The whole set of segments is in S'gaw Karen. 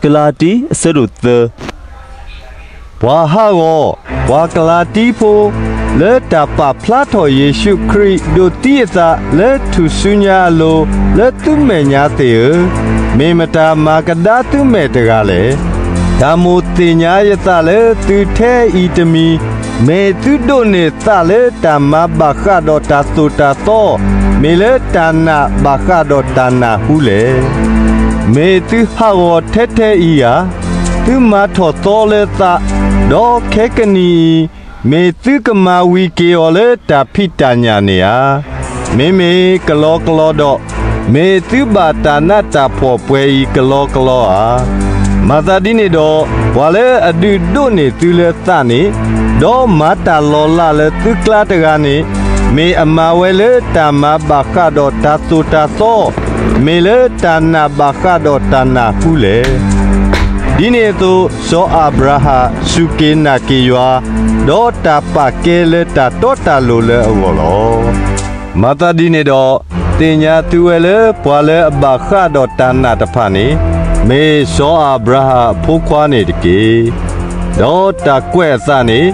ကလၤတံ အဆၢဒိၣ်သၢ. ပှၤဟးဂီၤ, ပှၤကလၤတံဖိ, လၢတၢ်ပာ်ဖျါထီၣ်ယ့ၣ်ၡူးခရံာ်ဒိးသံအသးလၢထူၣ်စုညါအလိၤ လၢသုမဲာ်ညါသ့ၣ်ဧၢ, မ့ၢ်မတၤမၤကဒါသုမဲာ်တဂၤလဲၣ်. တၢ်မိၣ်သ့ၣ်ညါယသးလၢသုထဲအံၤတမံၤ, မ့ၢ်သုဒိးန့ၢ်သးလၢတၢ်မၤဘၣ်ဃးဒီးတၢ်သိၣ်တၢ်သီ, မ့ၢ်လၢတၢ်နာ်ဘၣ်ဃးဒီးတၢ်နၢ်ဟူလဲၣ်. မ့ၢ်သုဟးဂီၤထဲထဲအံၤဧါ, သုမၤထီၣ်သီလၢသး, ဒီးခဲကနံၣ်အံၤ, မ့ၢ်သုကမၤဝံၤက့ၤအီၤလၢတၢ်ဖံးတၢ်ညၣ်န့ၣ်ဧါ. မ့မ့ၢ်ကလီကလီဒီး, မ့ၢ်သုဘၣ်တၢ်နးတၢ်ဖှီၣ်ပှဲၤအံၤကလီကလီဧါ. မၤသးဒ်န့ၣ်ဒီး, ပှၤလၢအဒုးဒိးန့ၢ်သုလၢသးန့ၣ်, ဒီးမၤတၢ်လီၤလးလၢသုကျါတဂၤန့ၣ်, မ့ၢ်အမၤဝဲလၢတၢ်မၤဘၣ်ဃးဒီးတၢ်သိၣ်တၢ်သီ, မ့ၢ်လၢတၢ်နာ်ဘၣ်ဃးဒီးတၢ်နၢ်ဟူလဲၣ်. ဒ်န့ၣ်အသိး, စီၤအၤဘြၤဟၣ်စူၢ်က့ၤနာ်က့ၤယွၤ, ဒီးတၢ်ပာ်ကဲလၢတၢ်တီတၢ်လိၤလၢအဂီၢ်လီၤ. မၤသးဒ်န့ၣ်ဒီး, သ့ၣ်ညါသုဝဲလၢပှၤလၢအဘၣ်ဃးဒီးတၢ်နာ်တဖၣ်န့ၣ်, မ့ၢ်စီၤအၤဘြၤဟၣ်အဖိခွါန့ၣ်တက့ၢ်. ဒီးတၢ်ကွဲးအသးန့ၣ်,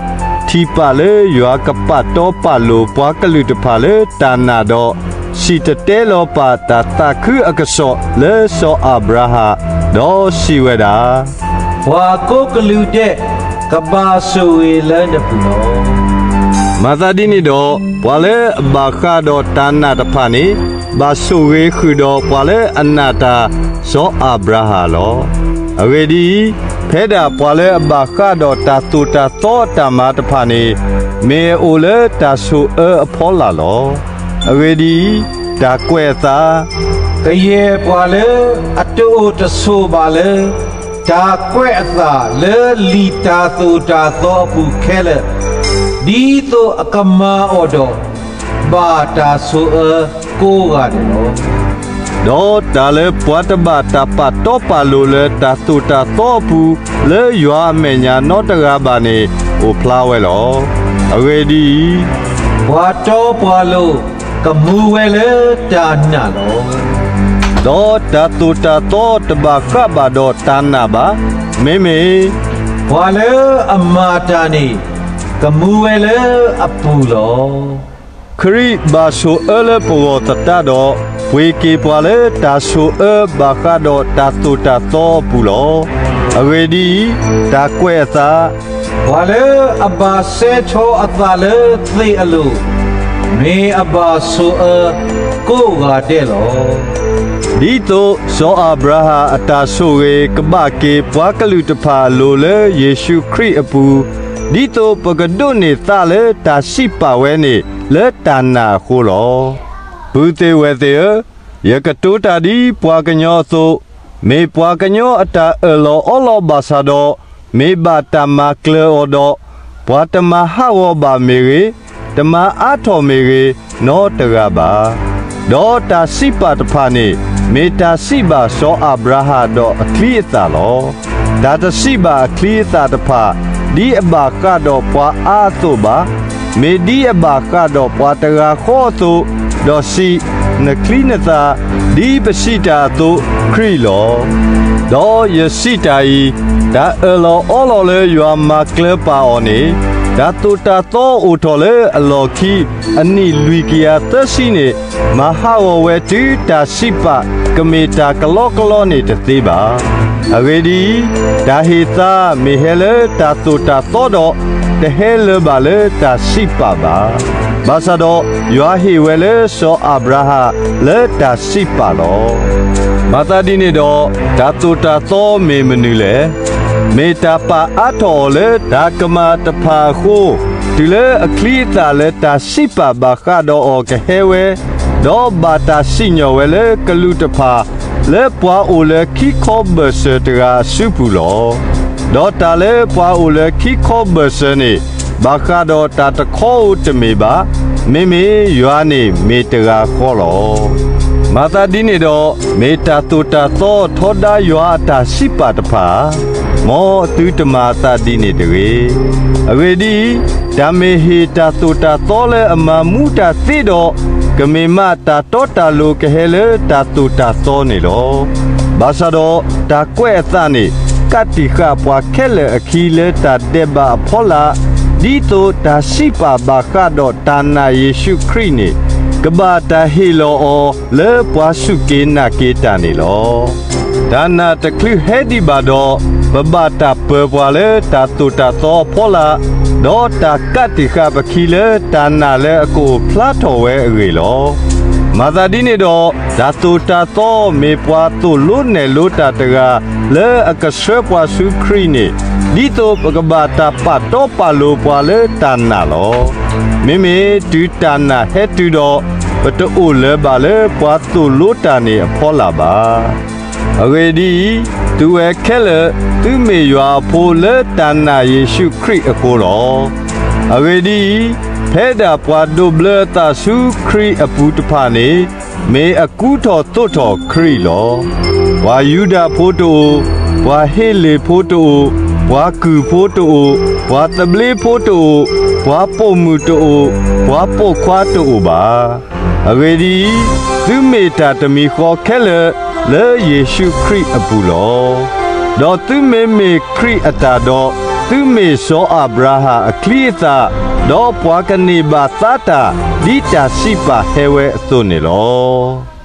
ထံၣ်ပာ်လၢယွၤကပာ်တီပာ်လိၤပှၤကလုာ်တဖၣ်လၢတၢ်နာ်ဒီး, စံၣ်တဲၤတဲလီၤပာ်တၢ်သးခုအကစီၣ်လၢစီၤအၤဘြၤဟၣ်, ဒီးစံးဝဲဒၣ်, ပှၤကိးကလုာ်ဒဲး ကဘၣ်ဆိၣ်ဂ့ၤလၢနပူၤလီၤ. မၤသးဒ်န့ၣ်ဒီး, ပှၤလၢအဘၣ်ဃးဒီးတၢ်နာ်တဖၣ်န့ၣ်, ဘၣ်ဆိၣ်ဂ့ၤဃုာ်ဒီးပှၤလၢအနာ်တၢ်စီၤအၤဘြၤဟၣ်လီၤ. အဂ့ၢ်ဒ်အံၤ, ဖဲဒၣ်ပှၤလၢအဘၣ်ဃးဒီးတၢ်သိၣ်တၢ်သီအတၢ်မၤတဖၣ်န့ၣ်, မ့ၢ်အအိၣ်လၢတၢ်ဆိၣ်အၢအဖီလာ်လီၤ. အဂ့ၢ်ဒ်အံၤ, တၢ်ကွဲးအသး, ကယဲၢ်ပှၤလၢအတအိၣ်တဆိးဘၣ်လၢ တၢ်ကွဲးအသးလၢလံာ်တၢ်သိၣ်တၢ်သီအပူၤခဲလၢာ်, ဒ်သိးအကမၤအီၤဒီး ဘၣ်တၢ်ဆိၣ်အၢကိးဂၤဒဲးလီၤ. ဒီးတၢ်လၢပှၤတဘၣ်တၢ်ပာ်တီပာ်လိၤလၢတၢ်သိၣ်တၢ်သီအပူၤ လၢယွၤအမဲာ်ညါနီတဂၤဘၣ်န့ၣ် အိၣ်ဖျါဝဲလီၤ. အဂ့ၢ်ဒ်အံၤ, ပှၤတီပှၤလိၤကမူဝဲလၢတၢ်နာ်လီၤ. ဒီးတၢ်သိၣ်တၢ်သီတဘၣ်ဃးဘၣ်ဒီးတၢ်နာ်ဘၣ်. မ့မ့ၢ် ပှၤလၢအမၤတၢ်န့ၣ် ကမူဝဲလၢအပူၤလီၤ. ခရံာ်ဘၣ်ဆိၣ်အၢလၢပဂီၢ်သတးဒီး, ပှ့ၤက့ၤပှၤလၢတၢ်ဆိၣ်အၢဘၣ်ဃးဒီးတၢ်သိၣ်တၢ်သီအပူၤလီၤ. အဂ့ၢ်ဒ်အံၤ, တၢ်ကွဲးအသး, ပှၤလၢအဘၣ်စဲထီအသးလၢသ့ၣ်အလိၤ, မ့ၢ်အဘၣ်ဆိၣ်အၢကိးဂၤဒဲးလီၤ. ဒ်သိးစီၤအၤဘြၤဟၣ်အတၢ်ဆိၣ်ဂ့ၤကဘၣ်က့ၤပှၤကလုာ်တဖၣ်အလိၤလၢယ့ၣ်ၡူးခရံာ်အပူၤ, ဒ်သိးပကဒိးန့ၢ်သးလၢတၢ်စံးပာ်ဝဲန့ၣ်လၢတၢ်နာ်အဃိလီၤ. ပုၢ်သ့ၣ်ဝဲၢ်သ့ၣ်ဧၢ, ယကတိၤတၢ်ဒ်ပှၤကညီအသိး, မ့ၢ်ပှၤကညီအတၢ်အၢၣ်လီၤအီလီၤဘၣ်ဆၣ်ဒီး, မ့ၢ်ဘၣ်တၢ်မၤကျၢၤအီၤဒီး, ပှၤတမၤဟးဂီၤဘၣ်မ့ၢ်ဂ့ၤ, တမၤအါထီၣ်မ့ၢ်ဂ့ၤ, နီတဂၤဘၣ်. ဒီးတၢ်စံးပာ်တဖၣ်န့ၣ်, မ့ၢ်တၢ်စံးဘၣ်စီၤအၤဘြၤဟၣ်ဒီးအချံအသၣ်လီၤ. တၢ်တစံးဘၣ်အချံအသၣ်တဖၣ်, ဒ်အဘၣ်ဃးဒီးပှၤအါအသိးဘၣ်, မ့ၢ်ဒ်အဘၣ်ဃးဒီးပှၤတဂၤဃီအသိး, ဒီးစံး, နချံနသၣ်, ဒ်ပစံးတၢ်အသိး, ခရံာ်လီၤ. ဒီးယစံးတၢ်အံၤ, တၢ်အၢၣ်လီၤအီလီၤလၢယွၤမၤကျၢၤပာ်အီၤန့ၣ်, တၢ်သိၣ်တၢ်သီအိၣ်ထီၣ်လၢအလီၢ်ခံ အနံၣ်လွံၢ်ကယၤသၢဆံန့ၣ်, မၤဟးဂီၤဝဲတုၤတၢ်စံးပာ်ကမ့ၢ်တၢ်ကလီကလီန့ၣ်တသ့ဘၣ်. အဂ့ၢ်ဒ်အံၤ, တၢ်ဟ့ၣ်သါမ့ၢ်ဟဲလၢတၢ်သိၣ်တၢ်သီဒီး, တဟဲလၢၤဘၣ်လၢတၢ်စံးပာ်ဘၣ်. ဘၣ်ဆၣ်ဒီး, ယွၤဟ့ၣ်ဝဲလၢစီၤအၤဘြၤဟၣ်လၢတၢ်စံးပာ်လီၤ. မၤသးဒ်န့ၣ်ဒီး, တၢ်သိၣ်တၢ်သီမ့ၢ်မနုၤလဲၣ်. မ့ၢ်တၢ်ပာ်အါထီၣ်အီၤလၢတၢ်ကမၣ်တဖၣ်အဃိ, တုၤလၢအချံအသၣ်လၢတၢ်စံးပာ်ဘၣ်ဃးဒီးအီၤကဟဲဝဲ, ဒီးဘၣ်တၢ်စံၣ်ညီၣ်ဝဲလၢကလူးတဖၣ် လၢပှၤအိၣ်လၢခံခီဘၢၣ်စၢၤတဂၤအစုပူၤလီၤ. ဒီးတၢ်လၢပှၤအိၣ်လၢခံခီဘၢၣ်စၢၤန့ၣ်, ဘၣ်ဃးဒီးတၢ်တခီဧိၤတမ့ၢ်ဘၣ်, မ့မ့ၢ်ယွၤန့ၣ်မ့ၢ်တဂၤဃီလီၤ. မၤသးဒ်န့ၣ်ဒီး, မ့ၢ်တၢ်သိၣ်တၢ်သီထီဒါယွၤအတၢ်စံးပာ်တဖၣ်ဧါ. မ်သုတမၤအသးဒ်န့ၣ်တဂ့ၤ. အဂ့ၢ်ဒ်အံၤ, တၢ်မ့ၢ်ဟ့ၣ်တၢ်သိၣ်တၢ်သီလၢအမၤမူတၢ်သ့ဒီး, ကမ့ၢ်မးတၢ်တီတၢ်လိၤကဟဲလၢတၢ်သိၣ်တၢ်သီန့ၣ်လီၤ. ဘၣ်ဆၣ်ဒီးတၢ်ကွဲးအသးန့ၣ် ကးတံာ်ဃာ်ပှၤခဲလၢာ်အခံလၢတၢ်ဒဲးဘးအဖီလာ်, ဒ်သိးတၢ်စံးပာ်ဘၣ်ဃးဒီးတၢ်နာ်ယ့ၣ်ၡူးခရံာ်န့ၣ် ကဘၣ်တၢ်ဟ့ၣ်လီၤအီၤလၢပှၤစူၢ်က့ၤနာ်က့ၤတၢ်န့ၣ်လီၤ. တၢ်နာ်တချုးဟဲဒံးဘၣ်ဒီး, ပဘၣ်တၢ်ပၢၤပှၤလၢတၢ်သိၣ်တၢ်သီအဖီလာ်, ဒီးတၢ်ကးတံာ်ဃာ်ပခံလၢတၢ်နာ်လၢအကအိၣ်ဖျါထီၣ်ဝဲအဂ့ၢ်လီၤ. မၤသးဒ်န့ၣ်ဒီး, တၢ်သိၣ်တၢ်သီမ့ၢ်ပှၤသိၣ်လိနဲၣ်လိတၢ်တဂၤလၢအကဆှၢပှၤဆူခရံာ်န့ၣ်, ဒ်သိးပကဘၣ်တၢ်ပာ်တီပာ်လိၤပှၤလၢတၢ်နာ်လီၤ. မ့မ့ၢ်တုၤတၢ်နာ်ဟဲတုၤဒီး, ပတအိၣ်လၢၤဘၣ်လၢပှၤသိၣ်လိတၢ်န့ၣ်အဖီလာ်ဘၣ်. အဂ့ၢ်ဒ်အံၤ, သုဝဲခဲလၢာ်, သုမ့ၢ်ယွၤအဖိလၢတၢ်နာ်ယ့ၣ်ၡူးခရံာ်အဃိလီၤ. အဂ့ၢ်ဒ်အံၤ, ဖဲဒၣ်ပှၤဒိးဘျၢအသးဆူခရံာ်အပူၤတဖၣ်န့ၣ်, မ့ၢ်အကူထီၣ်သိးထီၣ်ခရံာ်လီၤ. ပှၤယူဒၤဖိတအိၣ်, ပှၤဟ့လ့ၣ်ဖိတအိၣ်, ပှၤကုၢ်ဖိတအိၣ်, ပှၤသဘျ့ဖိတအိၣ်, ပှၤပိာ်မုၣ်တအိၣ်, ပှၤပိာ်ခွါတအိၣ်ဘၣ်. အဂ့ၢ်ဒ်အံၤ, သုမ့ၢ်တၢ်တမံၤဃီခဲလၢာ်လၢယ့ၣ်ၡူးခရံာ်အပူၤလီၤ. ဒီးသုမ့မ့ၢ်ခရံာ်အတၢ်ဒီး, သုမ့ၢ်စီၤအၤဘြၤဟၣ်အချံအသၣ်, ဒီးပှၤကန့ၢ်ဘၣ်သါတၢ်ဒ်တၢ်စံးပာ်ဟဲဝဲအသိးန့ၣ်လီၤ.